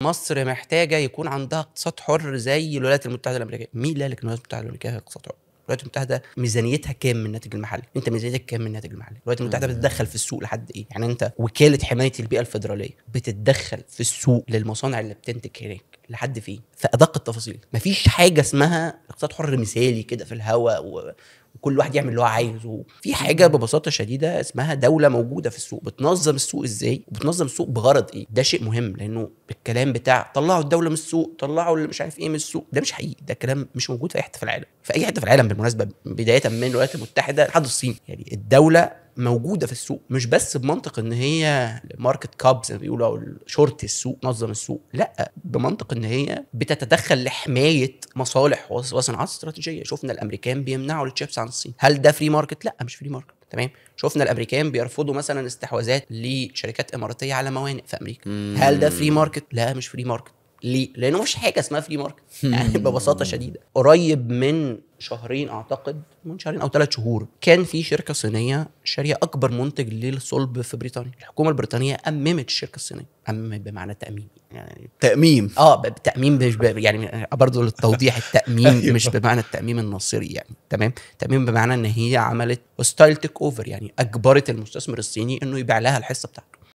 مصر محتاجه يكون عندها اقتصاد حر زي الولايات المتحدة الامريكيه. مين اللي قال لك ان الولايات المتحدة الامريكية فيها اقتصاد حر؟ الولايات المتحدة ميزانيتها كام من الناتج المحلي؟ انت ميزانيتك كام من الناتج المحلي؟ الولايات المتحدة بتتدخل في السوق لحد ايه؟ يعني انت وكالة حماية البيئة الفيدرالية بتتدخل في السوق للمصانع اللي بتنتج هناك لحد فين؟ في ادق التفاصيل. مفيش حاجة اسمها اقتصاد حر مثالي كده في الهواء وكل واحد يعمل اللي هو عايزه. في حاجة ببساطة شديدة اسمها دولة موجودة في السوق، بتنظم السوق ازاي وبتنظم السوق بغرض ايه. ده شيء مهم، لانه الكلام بتاع طلعوا الدولة من السوق، طلعوا اللي مش عارف ايه من السوق، ده مش حقيقي. ده كلام مش موجود في اي حتة في العالم، في اي حتة في العالم بالمناسبة، بداية من الولايات المتحدة لحد الصين. يعني الدولة موجودة في السوق مش بس بمنطق ان هي market cop زي ما بيقولوا، او شرطي السوق، نظم السوق، لا، بمنطق ان هي بتتدخل لحماية مصالح وصناعات استراتيجية. شفنا الامريكان بيمنعوا التشيبس عن الصين، هل ده free market؟ لا، مش free market. تمام. شفنا الامريكان بيرفضوا مثلا استحواذات لشركات اماراتيه على موانئ في امريكا، هل ده free market؟ لا، مش free market. ليه؟ لانه مفيش حاجة اسمها free market يعني ببساطة شديدة. قريب من شهرين، اعتقد من شهرين او 3 شهور، كان في شركة صينية شاريه اكبر منتج للصلب في بريطانيا. الحكومة البريطانية اممت الشركة الصينية، اممت بمعنى تاميم، يعني تاميم، تاميم مش يعني برضه للتوضيح، التاميم مش بمعنى التاميم الناصري يعني، تمام. تاميم بمعنى ان هي عملت hostile takeover، يعني اجبرت المستثمر الصيني انه يبيع لها الحصة بتاعته.